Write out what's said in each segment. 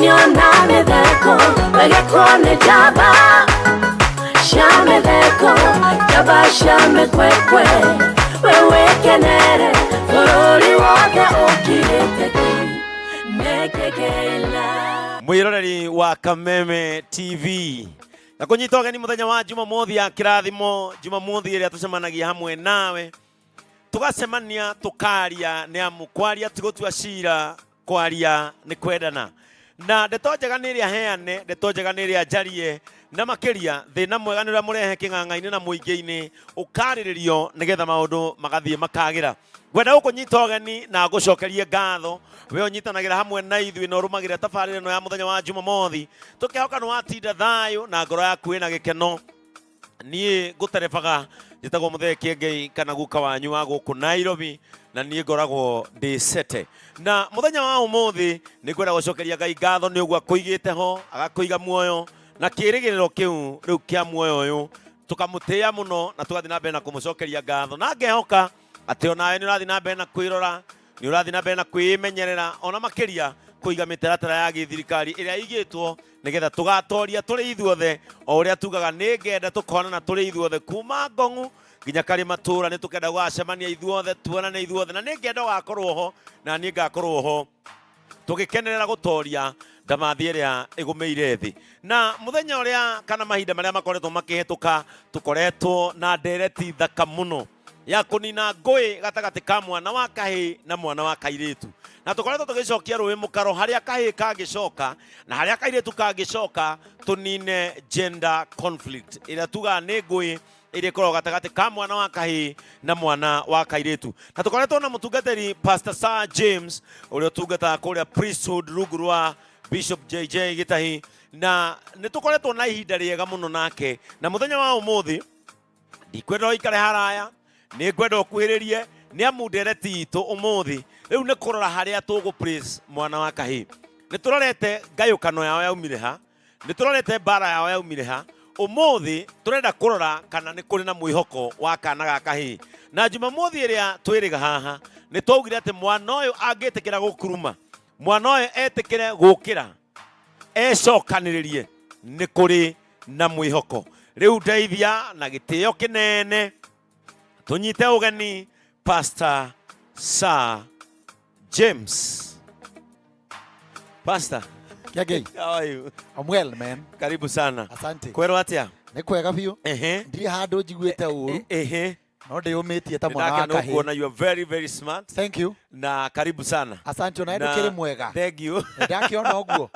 Gũkenio na mĩtheko, wegekwo nĩ njamba cia mĩtheko, njamba cia mĩkwekwe. We wĩkenere, bũrũri wothe ũkirĩte ki, nĩkĩkĩla. Mwiroreri wa Kameme TV, na kũnyita ũgeni mũthenya wa Jumamothi ya kĩrathimo, Jumamothi ĩrĩa tũcemanagia hamwe nawe, tũgacemania tũkaria, nĩ amu kwaria ti gũtua cira, kwaria nĩ kwendana. Na ndeto njega nĩ ĩrĩa heane, ndeto njega nĩ ĩrĩa njarie, na makĩria thĩna mwega nĩ ũrĩa mũrehe kĩng'ang'a-inĩ na mũingĩ-inĩ ũkarĩrĩrio nĩgetha maũndũ magathiĩ makagĩra. Ngwenda gũkũnyita ũgeni na ngũcokerie ngatho we ũnyitanagĩra hamwe na ithuĩ na ũrũmagĩrĩra tabarĩra ĩno ya mũthenya wa Jumamothi, tũkĩhoka nĩ watinda thayũ na ngoro yaku ĩna gĩkeno. Niĩ ngũterebaga njĩtagwo Mũthee Kĩengei kana guka wanyu wa gũkũ Nairobi, na niĩ ngoragwo ndĩ cete. Na mũthenya wa ũmũthĩ nĩ ngwenda gũcokeria Ngai ngatho nĩ ũguo akũigĩte ho, agakũiga muoyo na kĩrĩgĩrĩro kĩu rĩu kĩa muoyo ũyũ, tũkamũtĩĩa mũno na tũgathiĩ na mbere na kũmũcokeria ngatho, na ngehoka atĩ onawe nĩ ũrathiĩ na mbere na kwĩrora, nĩ ũrathiĩ na mbere na kwĩmenyerera, ona makĩria kũiga mĩtaratara ya gĩthirikari ĩrĩa ĩigĩtwo nĩgetha tũgatoria tũrĩ ithuothe. O ũrĩa tugaga, nĩ ngenda tũkonana tũrĩ ithuothe kuma Ngong'u nginya Karĩma tũra, nĩ tũkenda gũgacemania ithuothe, tuonane ithuothe, na nĩ ngenda ũgakorwo ho na niĩ ngakorwo ho tũgĩkenerera gũtoria ndamathi ĩrĩa ĩgũmĩire thĩ. Na mũthenya ũrĩa kana mahinda marĩa makoretwo makĩhĩtũka, tũkoretwo na ndereti thaka mũno ya kũnina ngũĩ gatagatĩ ka mwana wa kahĩĩ na mwana wa kairĩtu, na tũkoretwo tũgĩcokia rũĩ mũkaro harĩa kahĩĩ kangĩcoka na harĩa kairĩtu kangĩcoka, tũnine gender conflict ĩrĩa tugaga nĩ ngũĩ ĩrĩa ĩkoragwo gatagatĩ ka mwana wa kahĩĩ na mwana wa kairĩtu. Na tũkoretwo na mũtungatĩri Pastor Sir James ũrĩa ũtungataga kũrĩa priesthood rungu rwa Bishop JJ Gĩtahi, na nĩ tũkoretwo na ihinda rĩega mũno nake. Na mũthenya wa ũmũthĩ ndikwenda ũikare haraya, nĩ ngwenda ũkuhĩrĩrie, nĩ amu ndereti itũ ũmũthĩ rĩu nĩ kũrora harĩa tũgũ praise mwana wa kahĩĩ. Nĩ tũrorete ngayũkano yao yaumire ha, nĩ tũrorete mbara yao yaumire ha. Ũmũthĩ tũrenda kũrora kana nĩ kũrĩ na mwĩhoko wa kana ga kahĩĩ. Na Jumamothi ĩrĩa twĩrĩga haha nĩ twaugire atĩ mwana ũyũ angĩtĩkĩra gũkuruma, mwana ũyũ etĩkĩre gũkĩra, ecokanĩrĩrie, nĩ kũrĩ na mwĩhoko. Rĩu ndeithia na gĩtĩo kĩnene tũnyite ũgeni Pastor Sir James. Pastor, Kĩangei. How are you? I'm well, man. Karibu sana. Asante. Kwerwo atĩa? Nĩ kwega biũ. Ndirĩ handũ njiguĩte ũru. No ndĩyũmĩtie ta mwana wa Nĩndakena kahĩĩ. gũkuona, you are very very smart. Thank you. Na karibu sana. Asante, ona Na ndũkĩrĩ mwega. Thank you. Nĩndakĩona ũguo.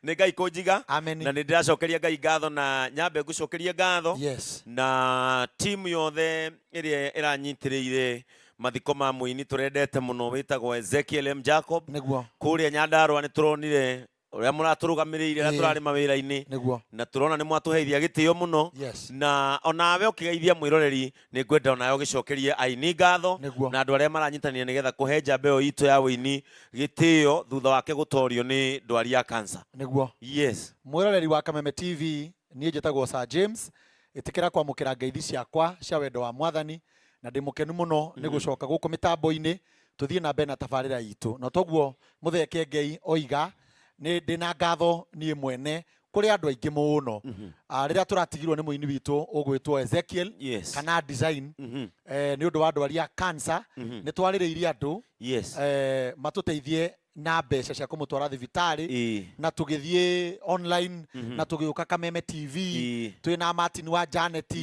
Nĩ Ngai kũnjiga. Amen. Na nĩ ndĩracokeria Ngai ngatho, na nyambe ngũcokerie ngatho. Yes. Na timu yothe ĩrĩa ĩranyitĩrĩire mathiko ma mũini tũrendete mũno wĩtagwo Ezekiel M Jacob. Nĩguo. Kũrĩa Nyandarũa nĩ tũronire ũrĩa mũratũrũgamĩrĩire rĩrĩa tũrarĩ mawĩra-inĩ. Nĩguo. Na tũrona nĩ mwatũheithia gĩtĩo mũno. Yes. Na onawe ũkĩgeithia mwĩroreri, nĩ ngwenda onawe ũgĩcokerie aini ngatho. Nĩguo. Na andũ arĩa maranyitanĩra nĩgetha kũhe njamba ĩyo itũ ya ũini gĩtĩo thutha wake gũtorio nĩ ndwari ya cancer. Nĩguo. Yes. Mwĩroreri wa Kameme TV, niĩ njĩtagwo Sir James, ĩtĩkĩra kwamũkĩra ngeithi ciakwa cia wendo wa Mwathani, na ndĩ mũkenu mũno nĩ gũcoka gũkũ mĩtambo-inĩ tũthiĩ na mbere na tabarĩra itũ. Na toguo Mũthee Kĩengei oiga, nĩ ndĩ na ngatho niĩ mwene kũrĩ andũ aingĩ mũno. Rĩrĩa tũratigirwo nĩ mũini witũ ũgwĩtwo Ezekiel kana Design, nĩ ũndũ wa ndwari ya cancer, nĩ twarĩrĩirie andũ matũteithie na mbeca cia kũmũtwara thibitarĩ, na tũgĩthiĩ online, na tũgĩũka Kameme TV, twĩna Martin wa Janet,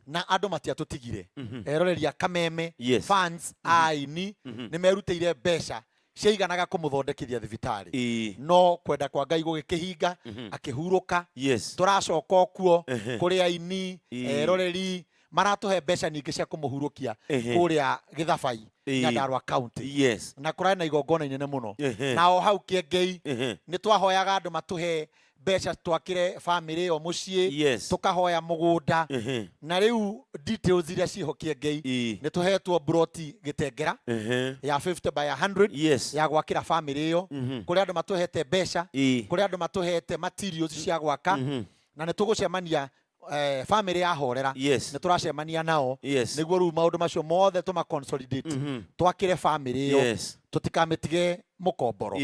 na andũ matiatũtigire. Eroreri a Kameme, fans a aini, nĩ merutĩire mbeca ciaiganaga kũmũthondekithia thibitarĩ. No kwenda kwa Ngai gũgĩkĩhinga, akĩhurũka. Tũracoka o kuo kũrĩ aini, eroreri maratũhe mbeca nyingĩ cia kũmũhurũkia kũrĩa Gĩthabai, Nyandarua County. Na kũrarĩ na igongona inene mũno. Na o hau Kĩengei nĩ twahoyaga andũ matũhe mbeca twakĩre bamĩrĩ ĩyo mũciĩ, tũkahoya mũgũnda. Na rĩu details iria ciĩho Kĩengei, nĩ tũhetwo broti Gĩtengera ya 50 by 100 ya gwakĩra bamĩrĩ ĩyo. Kũrĩ andũ matũhete mbeca, kũrĩ andũ matũhete materials cia gwaka, na nĩ tũgũcemania bamĩrĩ ya horera. Nĩ tũracemania nao nĩguo rĩu maũndũ macio mothe tũma consolidate, twakĩre bamĩrĩ ĩyo, tũtikamĩtige mũkomboro,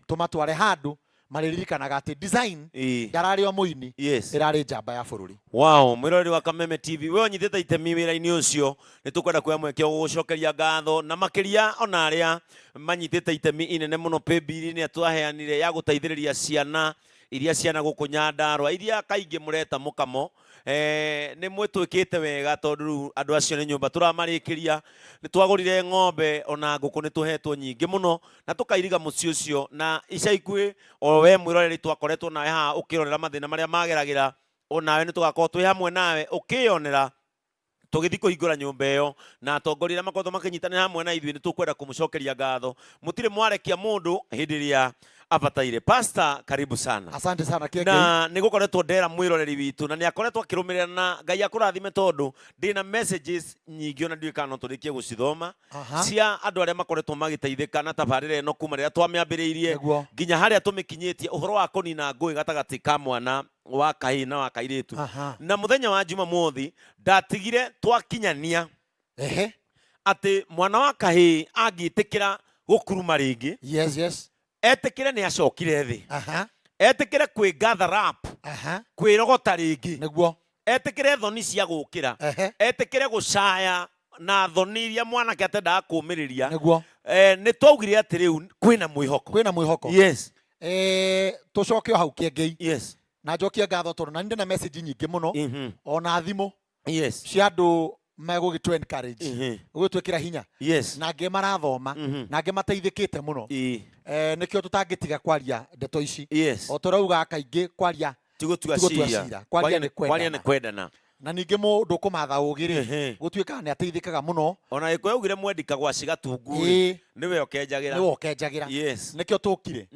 tũmatware handũ Marĩririkanaga atĩ design ndararĩ o mũini, ĩrarĩ njamba ya bũrũri. Wow, mwĩroreri wa Kameme TV, we ũnyitĩte itemi wĩra-inĩ ũcio, nĩ tũkwenda kuoya mweke gũgũcokeria ngatho, na makĩria ona arĩa manyitĩte itemi inene mũno paybill-inĩ ĩrĩa twaheanire ya gũteithĩrĩria ciana iria ciana gũkũ Nyandarũa, iria kaingĩ mũreta mũkamo. Nĩ mwĩtwĩkĩte wega tondũ rĩu andũ acio nĩ nyũmba tũramarĩkĩria. Nĩ twagũrire ng'ombe ona ngũkũ nĩ tũhetwo nyingĩ mũno na tũkairiga mũciĩ ũcio, na ica ikuhĩ o we mwĩroreri twakoretwo nawe haha ũkĩrorera mathĩna marĩa mageragĩra, o nawe nĩ tũgakorwo twĩ hamwe nawe ũkĩyonera tũgĩthiĩ kũhingũra nyũmba ĩyo, na atongoria arĩa makoretwo makĩnyitanĩra hamwe na ithuĩ nĩ tũkwenda kũmũcokeria ngatho. Mũtirĩ mwarekia mũndũ hĩndĩ ĩrĩa abataire. Pastor, karibu sana. Asante sana Kĩengei. Na nĩ gũkoretwo ndera mwĩroreri witũ na nĩ akoretwo akĩrũmĩrĩra, na Ngai akũrathime tondũ ndĩna messages nyingĩ ona ndiũĩ kana no tũrĩkie gũcithoma cia andũ arĩa makoretwo magĩteithĩka na tabarĩra ĩno kuma rĩrĩa twamĩambĩrĩirie nginya harĩa tũmĩkinyĩtie, ũhoro wa kũnina ngũĩ gatagatĩ ka mwana wa kahĩĩ na wa kairĩtu. Na mũthenya wa Jumamothi ndatigire twakinyania atĩ mwana wa kahĩĩ angĩtĩkĩra gũkuruma rĩngĩ, etĩkĩre nĩ acokire thĩ, etĩkĩre kwĩ gather up, kwĩrogota rĩngĩ, etĩkĩre thoni cia gũkĩra, etĩkĩre gũcaya na thoni iria mwanake atendaga kũmĩrĩria. Nĩ twaugire atĩ rĩu kwĩna mwĩhoko. Kwĩna mwĩhoko. Tũcoke o hau Kĩengei. Na njokie ngatho tondũ na ndĩ na message nyingĩ mũno ona thimũ cia andũ megũgĩtũ encourage, gũgĩtwĩkĩra hinya, na angĩ marathoma, na angĩ mateithĩkĩte mũno. Nĩkĩo tũtangĩtiga kwaria ndeto ici. O tũrauga kaingĩ kwaria Tigũtua tigũtua cira. Cira. Kwaria nĩ kwaria nĩ kwendana. Kwendana. Na ningĩ mũndũ ũkũmatha ũgĩ rĩ, gũtuĩkaga nĩ ateithĩkaga mũno. Ona gĩkũyũ augire mwendi kagwaci gatungu rĩ, nĩwe ũkenjagĩra. Nĩwe ũkenjagĩra. Nĩkĩo tũkire.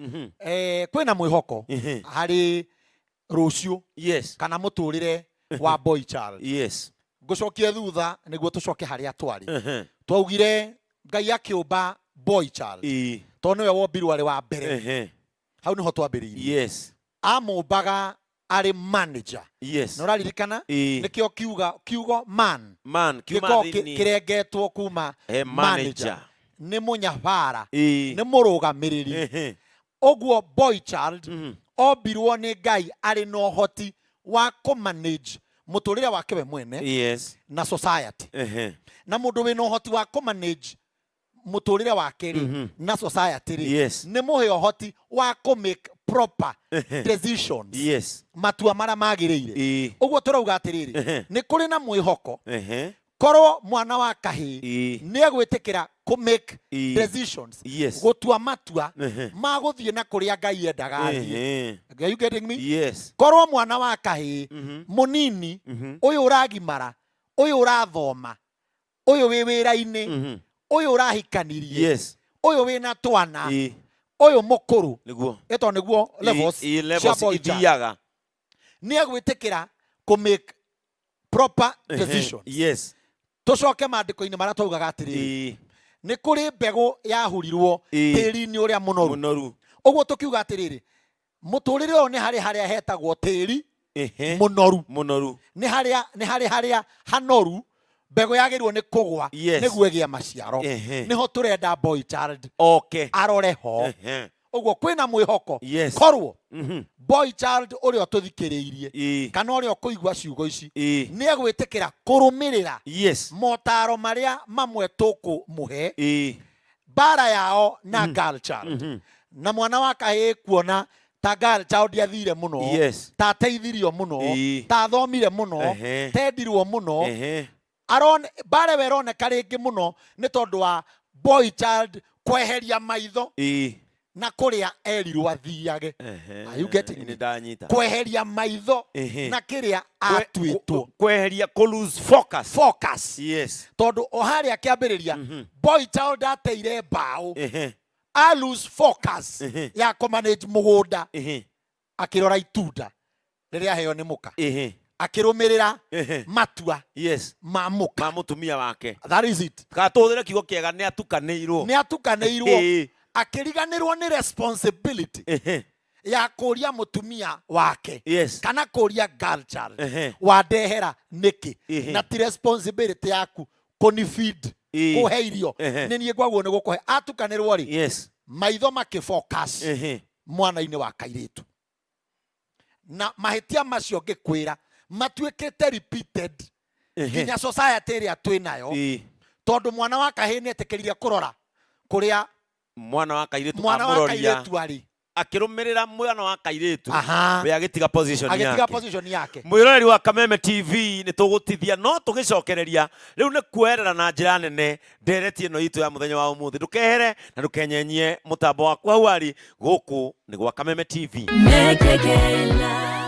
Kwĩna mwĩhoko harĩ rũciũ kana mũtũrĩre wa boy child. Ngũcokie thutha nĩguo tũcoke harĩa twarĩ. Twaugire Ngai akĩũmba boy child, tondũ nĩwe wombirwo arĩ wa mbere, hau nĩho twambĩrĩirie. Amũmbaga arĩ manager. Na ũraririkana nĩkĩo kiuga kiugo man man kiuma gĩkoragwo thĩinĩ kĩrengetwo kuma he manager, manager. Nĩ mũnyabara, nĩ mũrũgamĩrĩri. Ũguo boy child ombirwo nĩ Ngai arĩ na ũhoti wa kũmanage mũtũrĩre wake we mwene na society. Na mũndũ wĩna ũhoti wa kũmanage mũtũrĩre wake rĩ na society rĩ, nĩ mũhe ũhoti wa kũ make proper decisions, matua marĩa magĩrĩire. Ũguo tũrauga atĩrĩrĩ, nĩ kũrĩ na mwĩhoko korwo mwana wa kahĩĩ nĩ egwĩtĩkĩra kũ make decisions, gũtua matua ma gũthiĩ na kũrĩa Ngai endaga athiĩ. Are you getting me? Yes. Korwo mwana wa kahĩĩ mũnini ũyũ ũragimara, ũyũ ũrathoma, ũyũ wĩ wĩra-inĩ, ũyũ ũrahikanirie, ũyũ wĩna twana, ũyũ mũkũrũ, ĩto nĩguo levels Ĩ cia levels boy child, ithiaga. Nĩ egwĩtĩkĩra kũ make proper decisions. Tũcoke maandĩko-inĩ marĩa twaugaga atĩrĩrĩ, nĩ kũrĩ mbegũ yahurirwo tĩri-inĩ ũrĩa mũnoru. Mũnoru. Ũguo tũkiuga atĩrĩrĩ, mũtũrĩre ũyũ nĩ harĩ harĩa hetagwo tĩri mũnoru. Mũnoru. Nĩ harĩa, nĩ harĩ harĩa hanoru mbegũ yagĩrĩirwo nĩ kũgwa nĩguo ĩgĩe maciaro. Nĩho tũrenda boy child arore ho. Ũguo kwĩna mwĩhoko korwo boy child ũrĩa ũtũthikĩrĩirie kana ũrĩa ũkũigua ciugo ici nĩ egwĩtĩkĩra kũrũmĩrĩra motaro marĩa mamwe tũkũmũhe, mbara yao na girl child na mwana wa kahĩĩ kuona ta girl child athire mũno, ta ateithirio mũno, ta athomire mũno, tendirwo mũno. Mbara ĩyo ĩroneka rĩngĩ mũno nĩ tondũ wa boy child kweheria maitho na kũrĩa erirwo athiage. Are you getting me? Nĩ ndanyita. Kweheria maitho na kĩrĩa atuĩtwo. Kweheria, kũ lose focus. Focus. Tondũ o harĩa kĩambĩrĩria boy child ateire mbaũ, a lose focus ya kũmanage mũgũnda, akĩrora itunda rĩrĩa aheo nĩ mũka, akĩrũmĩrĩra matua ma mũka, ma mũtumia wake. That is it. Kana tũhũthĩre kiugo kĩega, nĩ atukanĩirwo. Nĩ atukanĩirwo, akĩriganĩrwo nĩ responsibility ya kũria mũtumia wake kana kũria girl child, wandehera nĩkĩ? Na ti responsibility yaku kũni feed, kũhe irio, nĩ niĩ ngwagwo nĩ gũkũhe. Atukanĩrwo rĩ, maitho makĩfocus. Mwana-inĩ wa kairĩtu na mahĩtia macio ngĩkwĩra matuĩkĩte repeated nginya society ĩrĩa twĩ nayo, tondũ mwana wa kahĩĩ nĩ etĩkĩrire kũrora kũrĩa mwana wa kairĩtu mwana wa amũroria kairĩtu arĩ. Akĩrũmĩrĩra mwana wa kairĩtu, Aha. we agĩtiga position agĩtiga yake. Position yake. Mwĩroreri wa Kameme TV, nĩ tũgũtithia no tũgĩcokereria rĩu nĩ kuoerera na njĩra nene ndereti ĩno itũ ya mũthenya wa ũmũthĩ. Ndũkehere na ndũkenyenyie mũtambo waku hau arĩ gũkũ nĩ gwa Kameme TV. Mekekela.